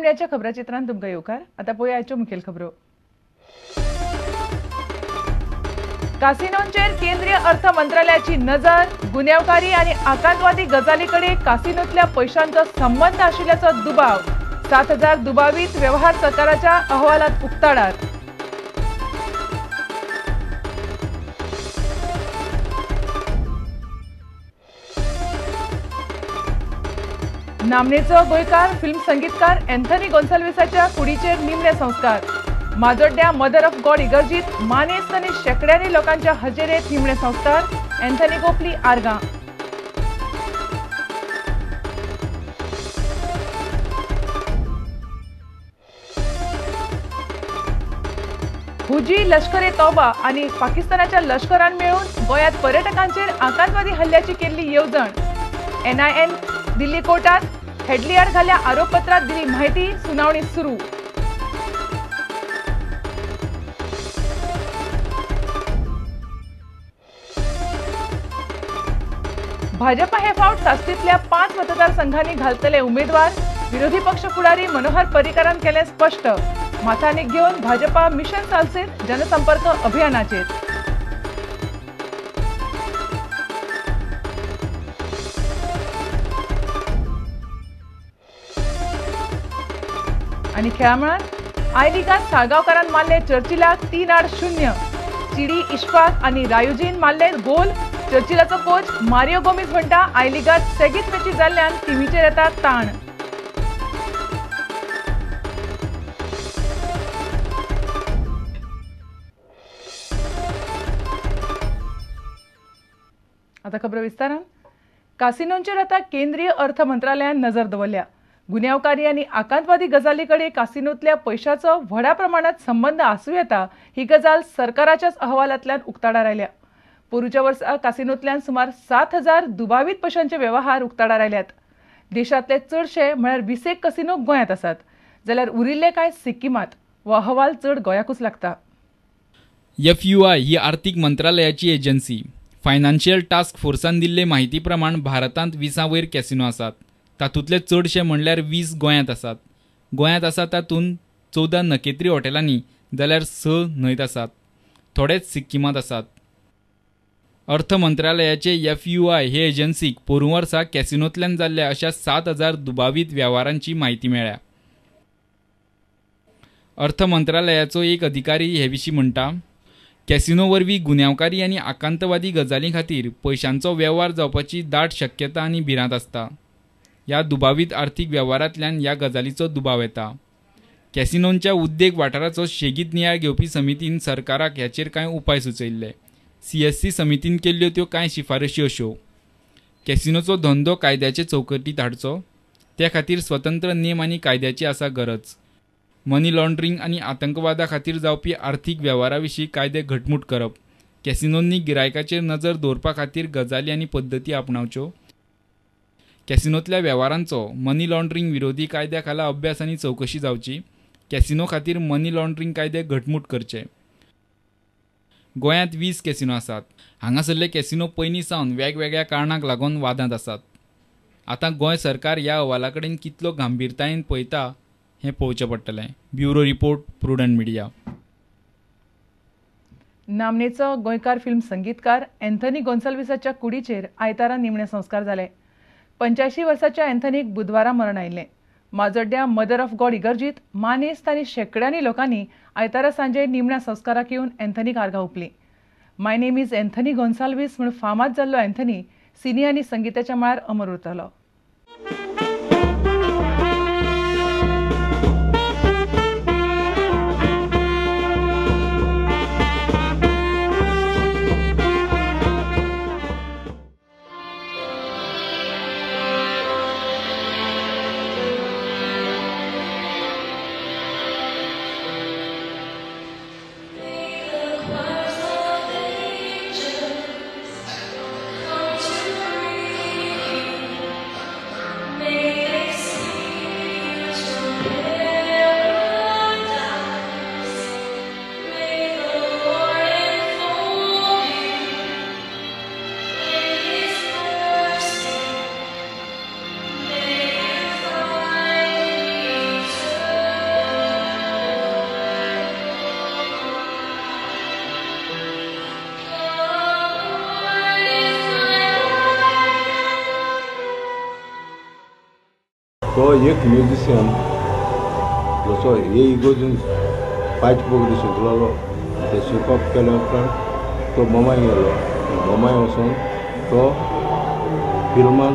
मीडियाच्या खबराचित्रांत तुमकां येवकार. आतां पळोवया आयच्यो मुखेल खबरो. कासिनोंचेर केंद्रीय अर्थ मंत्रालयाची नजर. गुन्यांवकारी आनी आकांतवादी गजाली कडेन कासिनोंतल्या पैशांचो संबंद आशिल्ल्याचो दुबाव. 7,000 दुबावीत व्यवहार सरकाराच्या अहवालात उक्ताडार. नामनेचो गोंयकार फिल्म संगीतकार अँथनी गोन्साल्विसाच्या कुडीचेर निमणे संस्कार. माजोड्ड्या मदर ऑफ गॉड इगर्जीत मानेस्त आनी शेंकड्यांनी लोकांच्या हजेरेत निमणे संस्कार. अँथनी गोपली आर्गां. हुजी लश्कर ए तौबा आनी पाकिस्तानाच्या लश्करान मेळून गोंयांत पर्यटकांचेर आकांतवादी हल्ल्याची केल्ली येवजण. एनआयएन दिल्ली कोर्टात हेडलीआड घाल्ल्या आरोपपत्रात दिली माहिती. सुनावणी सुरू. भाजपा हे फावट साश्टींतल्या 5 मतदारसंघांनी घालतले उमेदवार. विरोधी पक्ष फुडारी मनोहर पर्रीकारान केलें स्पश्ट. माथानीक घेवन भाजपा मिशन सालसेत जनसंपर्क अभियानाचेर. आनी खेळामळार I लिगांत साळगांवकारान मारले चर्चिलाक 3-0. चिडी इश्फाक आनी रायुजीन मारले गोल. चर्चिलाचो कोच मारियो गोमीज म्हणटा I लिगांत सेगीत मॅची जाल्ल्यान टिमीचेर येता ताण. आता खबर विस्तारान. कासिनोंचेर आता केंद्रीय अर्थ मंत्रालयान नजर दवरल्या. गुन्यांवकारी आनी आकांतवादी गजाली कडेन कासिनोंतल्या पैशाचो व्हडा प्रमाणात संबंद आसूं येता ही गजाल सरकाराच्याच अहवालांतल्यान उक्ताडार आयल्या. पोरूच्या वर्सा कासिनोंतल्यान सुमार 7,000 दुबावीत पैशांचे व्यवहार उक्ताडार आयल्यात. देशांतले चडशे म्हळ्यार 20 कसिनो गोंयांत आसात, जाल्यार उरिल्ले कांय सिक्किमांत. हो अहवाल चड गोंयाकूच लागता. एफयूआय ही आर्थिक मंत्रालयाची एजन्सी. फायनान्शियल टास्क फोर्सान दिल्ले म्हायती प्रमाण भारतांत 20 वयर कॅसिनो आसात. तातूंतले चडशे म्हणल्यार 20 गोंयांत आसात. गोंयांत आसा तातूंत 14 नकेत्री हॉटेलांनी जाल्यार 6 न्हंयत आसात. थोडेच सिक्किमांत आसात. अर्थ मंत्रालयाचे एफयूआय हे एजन्सीक पोरूं वर्सा कॅसिनोंतल्यान जाल्ल्या अशा 7,000 दुबावीत वेव्हारांची म्हायती मेळ्ळ्या. अर्थ मंत्रालयाचो एक अधिकारी हे विशीं म्हणटा, कॅसिनो वरवीं गुन्यांवकारी आनी आकांतवादी गजालीं खातीर पयशांचो वेव्हार जावपाची दाट शक्यता आनी भिरांत आसता. ह्या दुबावीत आर्थिक वेव्हारांतल्यान ह्या गजालीचो दुबाव येता. कॅसिनोंच्या उद्देग वाठाराचो शेगीत नियाळ घेवपी समितीन सरकाराक ह्याचेर कांय उपाय सुचयल्ले. सीएससी समितीन केल्ल्यो त्यो कांय शिफारशी अश्यो: कॅसिनोचो धंदो कायद्याचे चौकटीत हाडचो, त्या खातीर स्वतंत्र नेम आनी कायद्याची आसा गरज. मनी लॉन्ड्रिंग आनी आतंकवादा खातीर जावपी आर्थिक वेव्हारा विशीं कायदे घटमूट करप. कॅसिनोंनी गिरायकाचेर नजर दवरपा खातीर गजाली आनी पद्दती आपणावच्यो. कॅसिनोंतल्या वेव्हारांचो मनी लॉन्ड्रिंग विरोधी कायद्या खाला अभ्यास आनी चवकशी जावची. कॅसिनो खातीर मनी लॉन्ड्रिंग कायदे घटमूट करचे. गोंयांत 20 कॅसिनो आसात. हांगासरले कॅसिनो पयलीं सावन वेगवेगळ्या कारणांक लागून वादांत आसात. आतां गोंय सरकार ह्या अहवाला कडेन कितलो गंभीरतायेन पळयता हें पळोवचें पडटलें. Bureau report, Prudent Media. नामनेचो गोंयकार फिल्म संगीतकार अँथनी गोन्साल्विसाच्या कुडीचेर आयतारा निमणे संस्कार जाले. 85 वर्साच्या अँथनीक बुधवारा मरण आयिल्लें. माजोड्ड्या मदर ऑफ गॉड इगर्जीत मानेस्त आनी शेंकड्यांनी लोकांनी आयतारा सांजे निमण्या संस्काराक येवन अँथनीक आर्गां ओंपलीं. My name is Anthony Gonsalves म्हूण फामाद जाल्लो अँथनी सिनी आनी संगीताच्या मळार अमर उरतलो. तो एक म्युजिशियन जसो हे इगोजून पांच पगडी शिकलेलो, ते शिकप केल्या उपरांत तो बोमाय गेलो. बोमाय वचून तो फिल्मान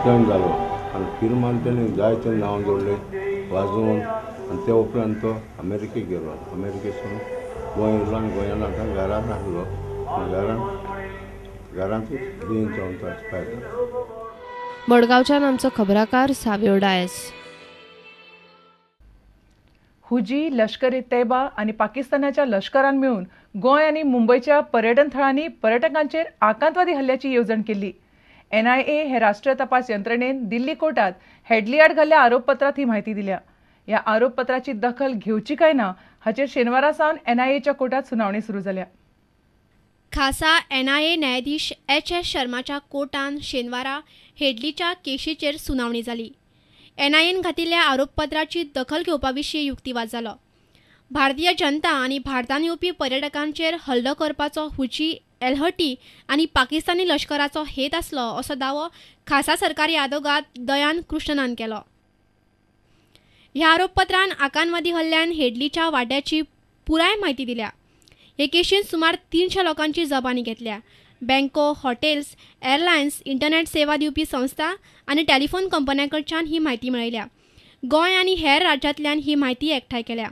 जॉयन जालो आनी फिल्मान तेणें जायते नांव जोडलें वाजोवन. आनी त्या उपरांत तो अमेरिकेक गेलो. अमेरिकेसून गोंय येयलो आनी गोंयान आतां घरांत आसलो. घरांत घरांतूच दुयेंत जावन तो एक्सपायर जालो. मडगांवच्यान आमचो खबराकार सावियो डायस. हुजी, लश्कर ए तैबा आनी पाकिस्तानाच्या लश्करान मेळून गोंय आनी मुंबयच्या पर्यटन थळांनी पर्यटकांचेर आकांतवादी हल्ल्याची येवजण केल्ली. एनआयए हे राष्ट्रीय तपास यंत्रणेन दिल्ली कोर्टात हेडली आड घाल्ल्या आरोपपत्रांत ही म्हायती दिल्या. ह्या आरोपपत्राची दखल घेवची काय ना हाचेर शेनवारा सावन एनआयएच्या कोर्टात सुनावणी सुरू जाल्या. खासा एनआयए न्यायाधीश एच एस शर्माच्या कोर्टान शेनवारा हेडलीच्या केशीचेर सुनावणी जाली. एनआयएन घातिल्ल्या आरोपपत्राची दखल घेवपा विशीं युक्तिवाद जालो. भारतीय जनता आनी भारतान येवपी पर्यटकांचेर हल्लो करपाचो हुजी, एलहटी आनी पाकिस्तानी लश्कराचो हेत आसलो असो दावो खासा सरकारी आदोगाद दयान कृष्णनान केलो. ह्या आरोपपत्रान आकांतवादी हल्ल्यान हेडलीच्या वांट्याची पुराय म्हायती दिल्या. हे केशीन सुमार 300 लोकांची जबानी घेतल्या. बँको, हॉटेल्स, एअरलायन्स, इंटरनेट सेवा दिवपी संस्था आनी टेलिफोन कंपन्यां कडच्यान ही म्हायती मेळयल्या. गोंय आनी हेर राज्यांतल्यान ही म्हायती एकठांय केल्या.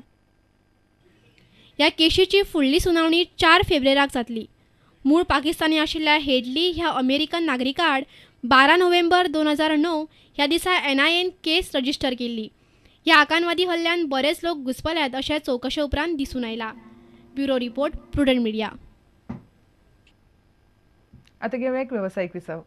ह्या केशीची फुडली सुनावणी 4 फेब्रुवाराक जातली. मूळ पाकिस्तानी आशिल्ल्या हेडली ह्या अमेरिकन नागरिका आड 12 नोव्हेंबर 2009 ह्या दिसा एनआयएन केस रजिस्टर केल्ली. ह्या आकांतवादी हल्ल्यान बरेच लोक घुस्पल्यात अशें चवकशे उपरांत दिसून आयलां. Bureau report, Prudent Media. आता घेऊया एक व्यावसायिक विसव.